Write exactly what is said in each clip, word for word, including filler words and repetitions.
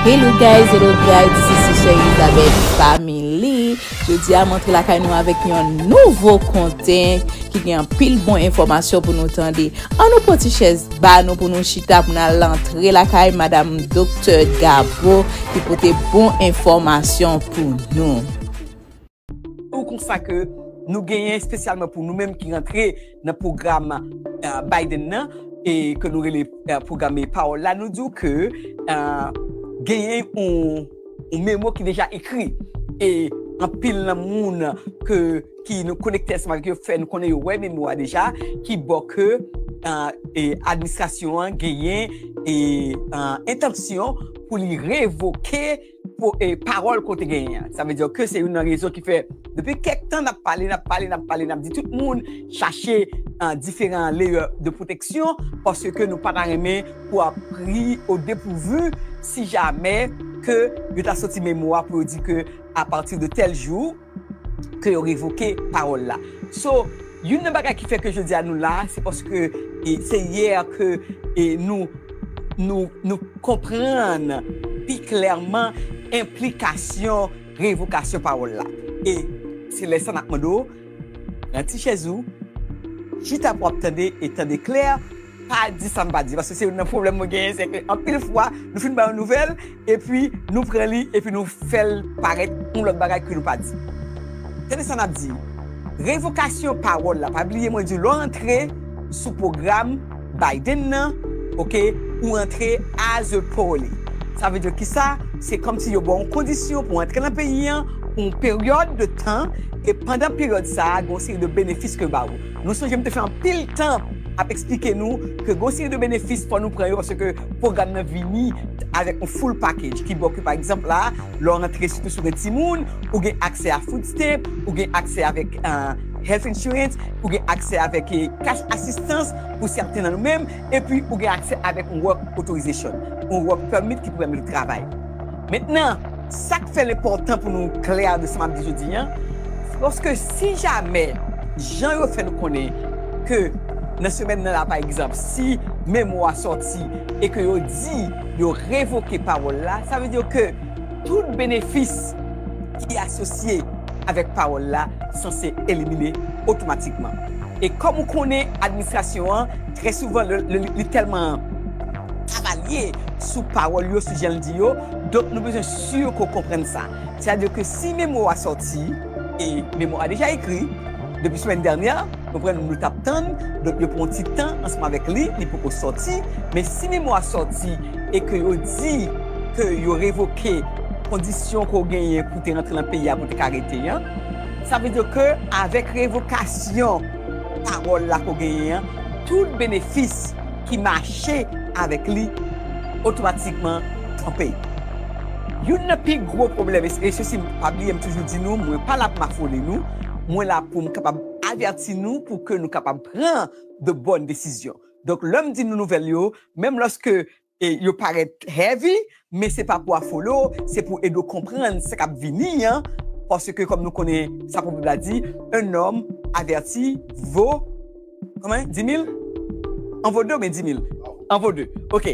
Hello guys, hello guys, this is Sister Elizabeth Family. Jodi a m antre lakay nou avèk yon nouvo konten ki gen anpil bon enfòmasyon pou nou tande. Ann nou pran ti chèz ba nou pou nou chita pou n al antre lakay Madam Doktè Gabo ki pote bon enfòmasyon pou nou. Ou konsa ke nou genyen espesyalman pou nou menm ki rantre nan pwogram uh, Biden nan e ke nou rele uh, pwogram pawòl la, nou di w ke uh, genyen yon, yon memo ki deja ekri e anpil nan moun ke ki nou konekte ansanm avèk yo fè nou konnen yo wè memo a deja ki bò ke uh, e, administrasyon an genyen e, uh, entansyon pou li revoke pou, e, pawòl ke w te genyen an. Sa vle di ke se youn nan rezon ki fè depi kèk tan n ap pale, n ap pale, n ap pale, n ap di tout moun chache uh, diferan layer de pwoteksyon paske nou pa ta renmen pou ap pri o depouvu si jamè ke yo ta soti memo a pou yo di ke apati de tèl jou ke yo revoke pawòl la. So, youn nan bagay ki fè ke jodi a nou la, se paske e, se yè ke e, nou, nou, nou konprann pi klèman enplikasyon revokasyon pawòl la. E se lè sa n ap mande w, pran ti chèz ou, chita pou w ap tande e tande klè, pa di sa m pa di. Paske se youn nan pwoblèm mwen genyen, se ke anpil fwa, nou fin bay yon nouvèl, epi nou pran li, epi nou fè l parèt yon lòt bagay ke nou pa di. Tande sa n ap di. Revokasyon pawòl la, pa bliye mwen di w, lè w antre sou pwogram Biden nan, oke, ou antre as a parole. Sa vle di ki sa? Se kòmsi yo ba w yon kondisyon pou antre nan peyi an pou yon peryòd de tan, e pandan peryòd sa a, gen yon seri de benefis ke yo ba ou. Nou sonje m te fè anpil tan ap eksplike nou ke gen yon seri de benefis fò nou pran yo paske pwogram nan vini avèk yon full package ki bò ke pa egzanp la, lè w rantre sitou si w gen timoun, ou gen aksè a food stamp, ou gen aksè avèk uh, health insurance, ou gen aksè avèk eh, cash assistance pou sèten nan nou menm, epi ou gen aksè avèk yon work authorization, yon work permit ki pou pèmèt ou travay. Mentnan, sa k fè l enpòtan pou nou klè de sa m ap di jodi a, paske si jamè jan yo fè nou konnen ke nan semèn nan la pa egzanp, si memo a sòti e ke yo di yo revoke pawòl la, sa vle di ke tout benefis ki asosye avèk pawòl la sanse elimine otomatikman. E kòm ou konnen administrasyon an, trè souvan li tèlman kavalye sou pawòl yo, sou jan l di yo, donk nou bezwen si ke w konprann sa. Sètadi ke si memo a sòti, e memo a deja ekri depi semèn dènyè, konprann nou t ap tann, donk yo pran yon ti tan ansanm avèk li, li poko sòti, men si memo a sòti e ke yo di ke yo revoke kondisyon ke w genyen pou te rantre nan peyi a pou te ka rete an, sa vle di ke avèk revokasyon pawòl la ke w genyen an, tout benefis ki mache avèk li otomatikman kanpe. Youn nan pi gwo pwoblèm, e se si pa bliye m toujou di nou, mwen pa la pou m afole nou, mwen la pou m kapab avèti nou pou ke nou kapab pran de bòn desizyon. Donk, lè m di nou nouvèl yo, menm lòske e, yo parèt heavy, men se pa pou afole w, se pou ede w konprann sa k ap vini an, paske kòm nou konnen sa pwovèb la di, un homme averti vaut, kòman, dix mille? An vo de oubyen dix mille? An vo de. Ok.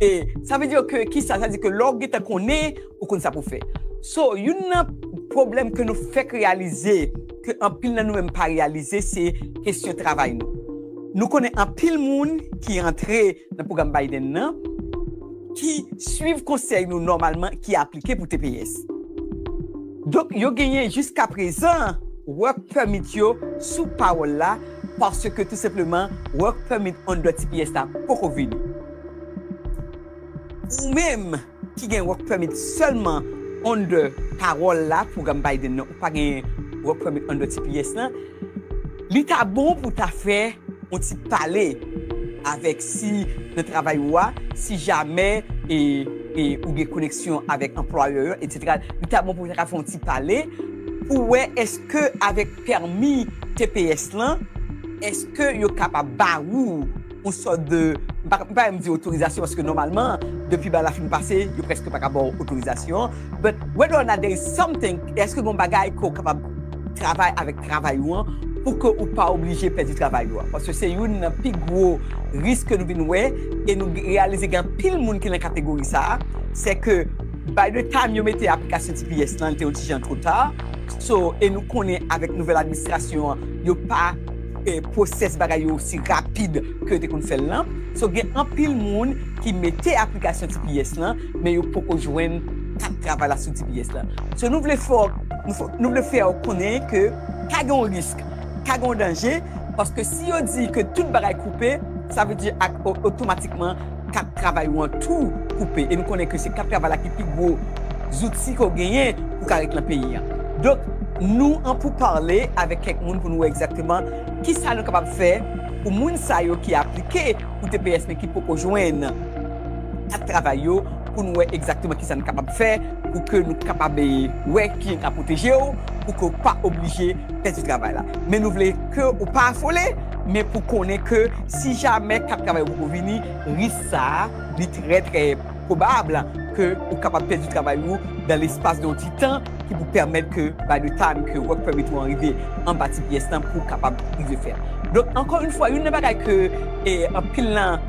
E sa vle di ke kisa? Sa di ke lè w gentan konnen, ou konn sa pou fè. So, youn nan pwoblèm ke nou fèk reyalize, ke anpil nan nou menm pa reyalize, se kesyon travay nou. Nou konnen anpil moun ki antre nan pwogram Biden nan, ki swiv konsèy nou nòmalman, ki aplike pou T P S. Donk, yo genyen jiska prezan work permit yo sou pawòl la, paske tou senpleman work permit under T P S la poko vini. Ou menm ki gen work permit sèlman under pawòl la, pwogram Biden nan, ou pa gen work permit under T P S la, li ta bon pou ta fè yon ti pale avèk si nan travay ou a, si jamè e, e ou gen koneksyon avèk anplwayè yo, etsetera. Li ta bon pou ta ka fè yon ti pale pou wè èske avèk pèmi T P S lan, èske yo kapab ba ou yon sòt de, m pa, m pa menm di otorizasyon, paske nòmalman, depi bagay la fin pase, yo prèske pa ka ba w otorizasyon. But whether or not there is something, èske gen yon bagay ke w kapab travay avèk travay ou an pou ke ou pa oblije pèdi travay ou an? Paske se youn nan pi gwo risk ke nou vin wè, e nou reyalize gen anpil moun ki nan kategori sa a, se ke by the time yo mete aplikasyon T P S lan, li te yon ti jan two ta. So, e nou konnen avèk nouvèl administrasyon an, yo pa e pwosès bagay yo osi rapid ke yo te konn fè l lan. So, gen anpil moun ki mete aplikasyon T P S lan, men yo poko jwenn kat travay la sou T P S lan. So, nou vle fè, nou, fè- nou vle fè w konnen ke ka gen yon risk, ka gen yon danje, paske si yo di ke tout bagay koupe, sa vle di ak o- otomatikman kat travay ou an tou koupe. E nou konnen ke se kat travay la ki pi gwo zouti ke w genyen pou ka ret nan peyi an. Donk, nou an pou pale avèk kèk moun pou nou wè egzakteman kisa nou kapab fè pou moun sa yo ki aplike pou T P S men ki poko jwenn kat travay yo, pou nou wè egzakteman kisa nou kapab fè pou ke nou kapab eh, wè ki jan ka pwoteje w, pou ke w pa oblije pèdi travay la. Men nou vle ke ou pa afole, men pou konnen ke si jamè kat travay ou poko vini, risk sa a, li trè, trè pwobab ke ou kapab pèdi travay ou dan lespas de yon ti tan ki pou pèmèt ke by the time ke work permit ou an rive anba T P S lan pou w kapab rive fè. Donk, ankò yon fwa, youn nan bagay ke eh, anpil nan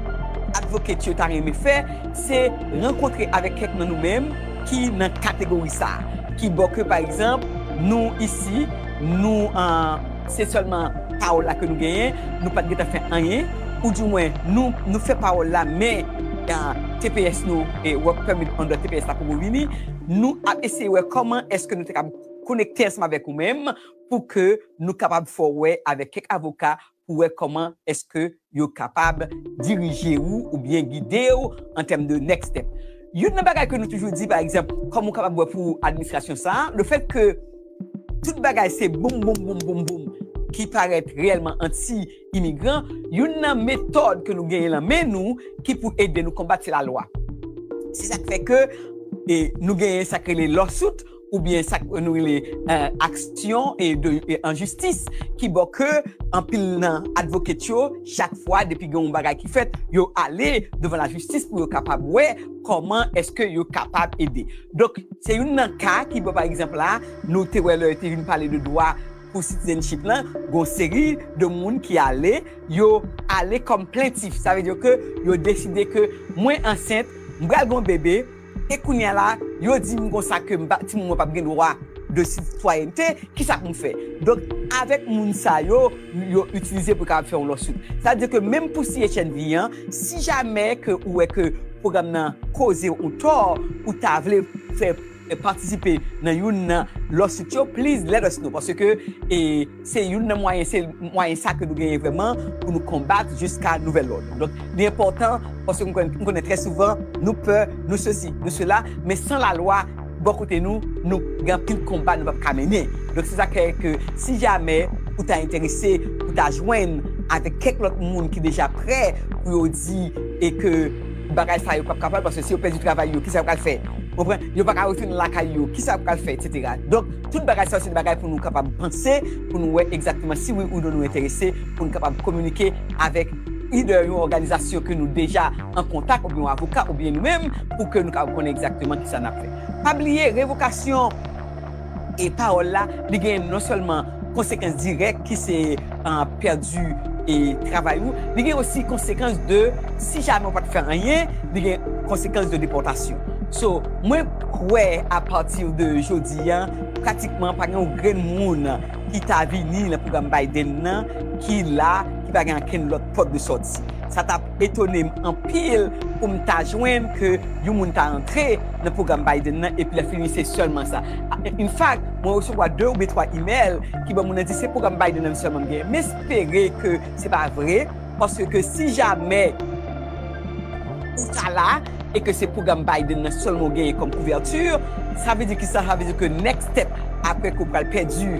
advocate yo ta renmen fè, se rankontre avèk kèk nan nou menm ki nan kategori sa a. Ki bò ke, pa egzanp, nou isi, nou an se sèlman pawòl la ke nou genyen, nou pa t gentan fè anyen, ou dimwen nou, nou fè pawòl la, men ah, T P S nou e work permit under T P S la poko vini, nou ap eseye wè kòman èske nou te kapab konekte ansanm avèk ou menm pou ke nou kapab fè w wè avèk kèk avoka pou wè kòman èske yo kapab dirije ou oubyen gide w an tèm de next step. Youn nan bagay ke nou toujou di, pa egzanp, kòman ou kapab wè pou administrasyon sa a, le fèt ke tout bagay se boum, boum, boum, boum, boum, ki parèt reyèlman anti-imigran, youn nan metòd ke nou genyen lan men nou ki pou ede nou konbat se lalwa. Se sa k fè ke e, nou genyen sa k rele lawsuit, oubyen sa k nou rele eh, aksyon e de e, an jistis, ki bò ke anpil nan advocate yo, chak fwa depi gen yon bagay ki fèt, yo ale devan lajistis pou yo kapab wè kòman èske yo kapab ede. Donk, se youn nan ka ki bò, pa egzanp la, nou te wè lè yo te vin pale de dwa pou citizenship lan, gon seri de moun ki ale, yo ale kòm plentif. Sa vle di ke yo deside ke mwen ansent, m pral gon bebe, e kounye a la, yo di m konsa ke m pa- timoun mwen p ap gen dwa de sitwayènte, kisa pou m fè? Donk, avèk moun sa yo, yo itilize pou kapab fè yon lawsuit. Sa vle di ke menm pou C H N V an, si jamè ke ou wè ke pwogram nan koze ou tò, ou ta vle fè eh, patisipe nan youn nan lawsuit yo, please let us know. Paske eh, se youn nan mwayen, se mwayen sa ke nou genyen vrèman pou nou konbat jiska nouvèl lòd. Donk, li enpòtan, paske m konnen, m konnen trè souvan, nou pè, nou sesi, nou sela, men san lalwa, bò kote nou, nou gen anpil konba nou p ap ka mennen. Donk, se sa k fè ke si jamè ou ta enterese pou ta jwenn avèk kèk lòt moun ki deja prè pou yo di e ke bagay sa yo p ap kapab, paske si yo pèdi travay yo, kisa yo pral fè? Konprann? Yo pa ka retounen lakay yo, kisa yo pral fè, etsetera. Donk, tout bagay sa yo se de bagay pou nou kapab panse, pou nou wè egzakteman si wi ou non nou enterese, pou nou kapab kominike avèk either yon òganizasyon ke nou deja an kontak, oubyen yon avoka, oubyen nou menm, pou ke nou kapab konnen egzakteman kisa n ap fè. Pa bliye, revokasyon e pawòl la, li gen non sèlman konsekans dirèk ki se ah, pèdi e travay ou, li gen osi konsekans de, si jamè ou pa t fè anyen, li gen konsekans de depòtasyon. So, mwen kwè apati de jodi a, pratikman pa gen yon grenn moun ki ta vini nan pwogram Biden nan, ki la, ki pa gen ankenn lòt pòt de sòti. Sa t ap etone m anpil pou m ta jwenn ke yon moun ta antre nan pwogram Biden nan, epi lè fini se sèlman sa. In fact, mwen resevwa de oubyen twa imèl ki ban moun nan di se pwogram Biden nan sèlman m genyen. M espere ke se pa vre, paske si jamè ou ta la e ke se pwogram Biden nan sèlman w genyen kòm kouvèti, sa vle di kisa? Sa vle di ke next step apre ke w pral pèdi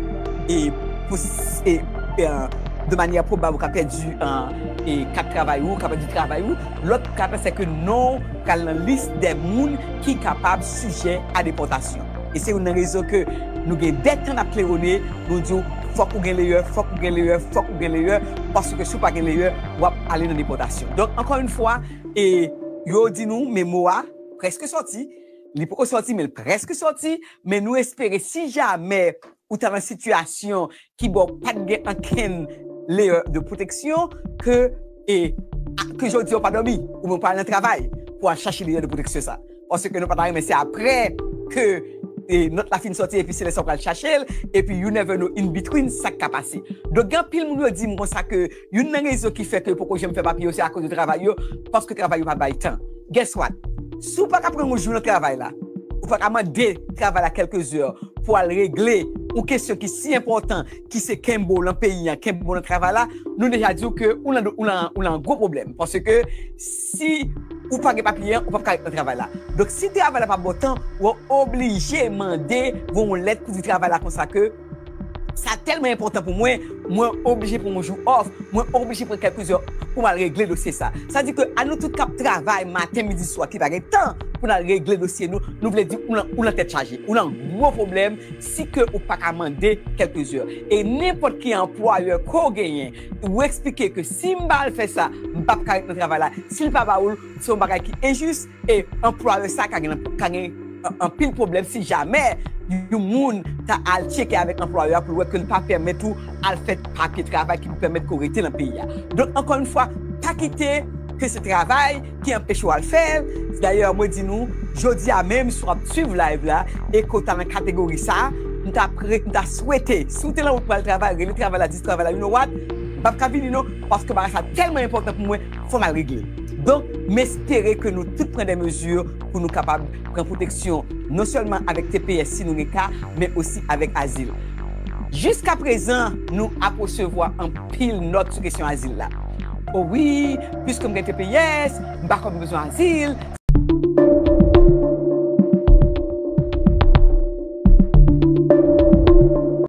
e pou e, e, de manyè pwobab ou ka pèdi e, kat travay ou, ou ka pèdi travay ou, lòt ka se ke non w pral nan lis dè moun ki kapab sijè a depòtasyon. E se youn nan rezon ke nou gen dè tan n ap klewone, nou di w fòk ou gen leyè, fòk ou gen leyè, fòk ou gen leyè, paske si w pa gen leyè, w ap ale nan depòtasyon. Donk, ankò yon fwa, e yo di nou, men mo a prèske sòti, li poko sòti, men l prèske sòti, men nou espere si jamè ou ta nan sitiyasyon ki bò pa t gen ankenn leyè de pwoteksyon, ke, e, ke jodi a w pa dòmi, oubyen w pa al nan travay pou al chache leyè de pwoteksyon sa. paske nou pa ta renmen se apre ke e nòt la fin sòti, epi se lè sa w pral chache l, epi you never know in between sa k ka pase. Donk, gen anpil moun yo di m konsa ke youn nan rezon ki fè ke yo poko janm fè papye yo, se akoz de travay yo, paske travay yo pa bay tan. Guess what? Si w pa ka pran yon jou nan travay la, ou pa ka mande travay la kèlke zè pou al regle yon kesyon ki si enpòtan, ki se kenbe w nan peyi an, kenbe w nan travay la, nou deja di w ke ou nan, ou nan, ou nan gwo pwoblèm. Paske si ou pa gen papye an, ou p ap ka ret nan travay la. Donk, si travay la pa ba w tan, w oblije mande, voye yon lèt pou di travay la konsa ke sa tèlman enpòtan pou mwen, mwen oblije pran yon jou off, mwen oblije pran kèlke zè pou m al regle dosye sa. Sa di ke a nou tout k ap travay maten, midi, swa, ki pa gen tan pou n al regle dosye nou, nou vle di ou nan, ou nan tèt chaje, ou nan gwo pwoblèm si ke ou pa ka mande kèlke zè. E nenpòt ki anplwayè ke w genyen, ou eksplike ke si m pa al fè sa, m p ap ka ret nan travay la. Si l pa ba ou l, se yon bagay ki enjis, e anplwayè sa ka gen, ka gen an- anpil pwoblèm si jamè yon moun ta al tcheke avèk anplwayè a pou l wè ke l pa pèmèt ou al fè papye travay ki pou pèmèt ke w rete nan peyi a. Donk, ankò yon fwa, pa kite ke se travay ki anpeche w al fè l. Dayè, mwen di nou, jodi a menm, si w ap swiv live la, e ke w ta nan kategori sa, m ta pre, m ta swete, si w te nan wout pou al travay, rele travay la, di travay la, you know what? M p ap ka vini non, paske bagay sa tèlman enpòtan pou mwen, fò m al regle. Donk, m espere ke nou tout pran de mezi pou nou kapab pran pwoteksyon, non sèlman avèk T P S si nou gen ka, men osi avèk azil. Jiskaprezan, nou ap resevwa anpil nòt sou kesyon azil la. O wi, piske m gen T P S, m pa kwè m bezwen azil.